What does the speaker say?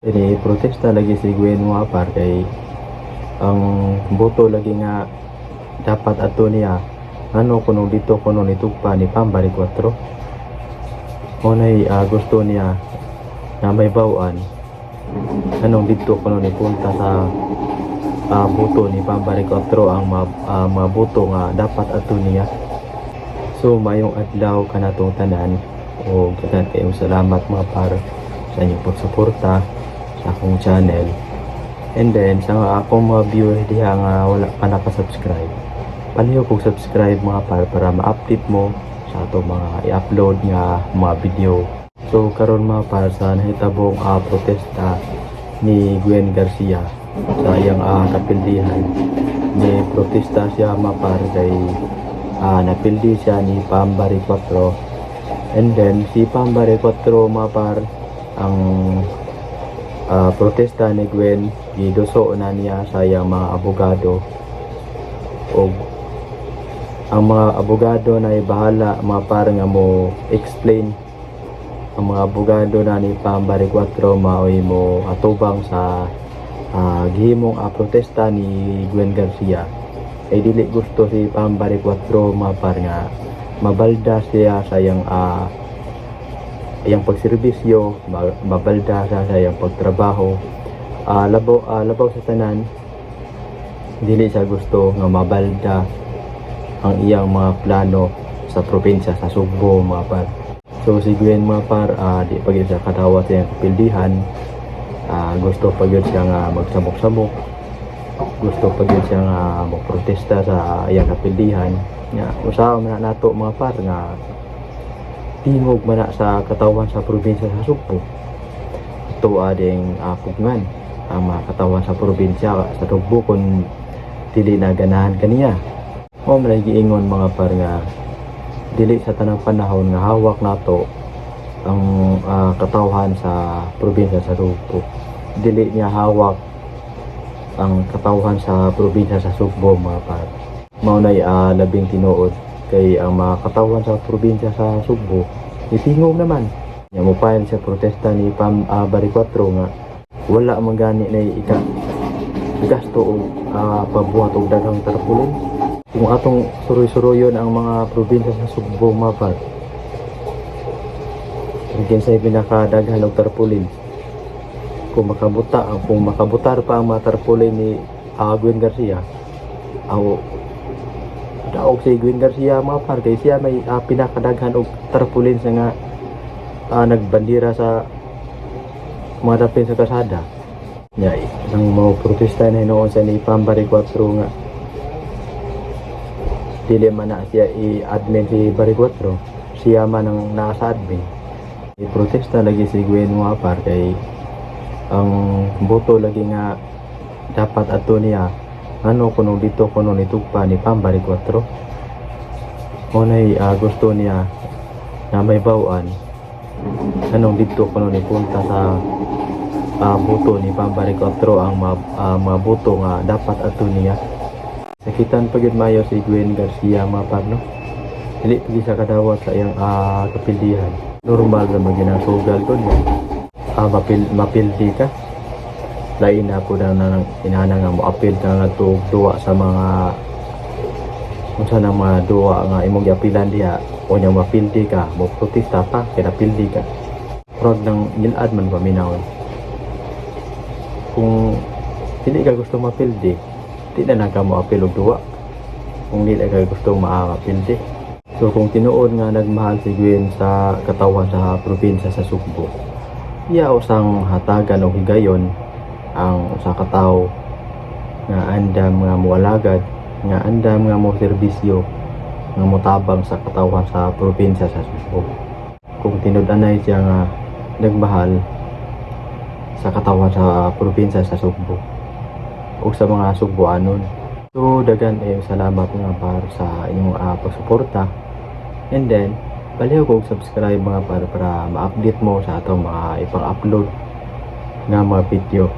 Ini protesta lagi si Gwen, mga par, kay ang boto lagi nga dapat ato niya, ano kuno dito kuno nitugpa ni Pam Baricuatro. Mao nay gusto niya nga may bawan anong dito kuno ni punta sa boto ni Pam Baricuatro ang mga boto nga dapat ato niya. So mayong adlaw kanatong tanan o daghan kayong salamat, mga par, sa inyong pagsuporta sa akong channel. And then sa akong mga viewers diha nga wala pa naka-subscribe, palihog kog subscribe, mga par, para ma-update mo sa atong mga i-upload nga mga video. So karon, mga par, sa nahitabong protesta ni Gwen Garcia sa iyang kapildihan, ni protesta siya, mga par, kay napildi siya ni Pam Baricuatro. And then si Pam Baricuatro, mga par, ang protesta ni Gwen giduso na niya sa iyang mga abogado og ang mga abogado na bahala, mga par, nga mo explain. Ang mga abogado na ni Pam Baricuatro maoy mo atubang sa gihimong protesta ni Gwen Garcia. Ay dili gusto si Pam Baricuatro, mga par, nga mabalda siya sa iyang iyang pagserbisyo, mabalda siya sa iyang pagtrabaho. Labaw sa tanan, dili siya gusto nga mabalda ang iyang mga plano sa probinsya sa Sugbo, mga par. So si Gwen, mga par, di pa gyud siya kadawat sa iyang kapildihan. Gusto pa gyud siya nga magsamok-samok. Gusto pa gyud siya nga magprotesta sa iyang kapildihan. Nga usaha man na nato, mga par, nga tingog man na sa katawhan sa probinsya sa Sugbo. Ito ading pugngan ang mga katawhan sa probinsya sa Sugbo kung dili na ganahan kaniya. Mao man ay giingon, mga par, nga dili sa tanang panahon nga hawak nato ang katawhan sa probinsya sa Sugbo. Dili niya hawak ang katawhan sa probinsya sa Sugbo, mga par. Mao nay labing tinuod kay ang mga katawhan sa probinsya sa Sugbo itingog naman. Nya mo file sa protesta ni Pam Baricuatro nga wala man gani na ika gasto og pabuhat og daghang tarpaulin. Kung atong suroy-suroyon ang mga probinsya sa Sugbo, mga par, kung kinsay pinakadaghan og tarpaulin, kung makabutar pa ang mga tarpaulin ni Gwen Garcia, ang daog si Gwen Garcia, mga par, kay siya may pinakadaghan og tarpaulin sa nga nagbandira sa mga dapin sa kasada. Nya nang mo protesta na hinuon sa ni Pam Baricuatro nga dili man na siya i-admin si Baricuatro, siya man ang naa sa admin. I-protesta lagi si Gwen, mga par, kay ang boto lagi nga dapat ato niya, ano kuno dito kuno nitugpa ni Pam Baricuatro. Mao nay gusto niya nga may bawan anong dito kuno ni punta sa boto ni Pam Baricuatro ang mga boto nga dapat ato niya. Sakitan pa gyud mayo si Gwen Garcia, mga par, no? Dili pa gyud siya kadawat sa iyang kapildihan. Normal ra man gyud ang sugal kon mapildi ka. Lain na po na nang inana nga mo apil ka nga og duwa sa mga unsa nang mga duwa nga imong giapilan diha o nya mapildi ka, mo protesta pa kay napildi ka. Murag nang ngilad man paminawon. Kung dili ka gusto mapildi, di na lang ka mo apil og duwa kung dili ka gusto maapildi. So kung tinuod nga nagmahal si Gwen sa katawhan sa probinsya sa Sugbo, iya usang hatagan og higayon ang usa ka tawo nga andam nga moalagad, nga andam nga mo serbisyo, nga motabang sa katawhan sa probinsya sa Sugbo. Kung tinud-anay siya nga nagmahal sa katawhan sa probinsya sa Sugbo ug sa mga Sugboanon. So daghan eh salamat, mga par, sa inyong pagsuporta. And then palihog og subscribe, mga par, para ma-update mo sa atong mga ipang-upload nga mga video.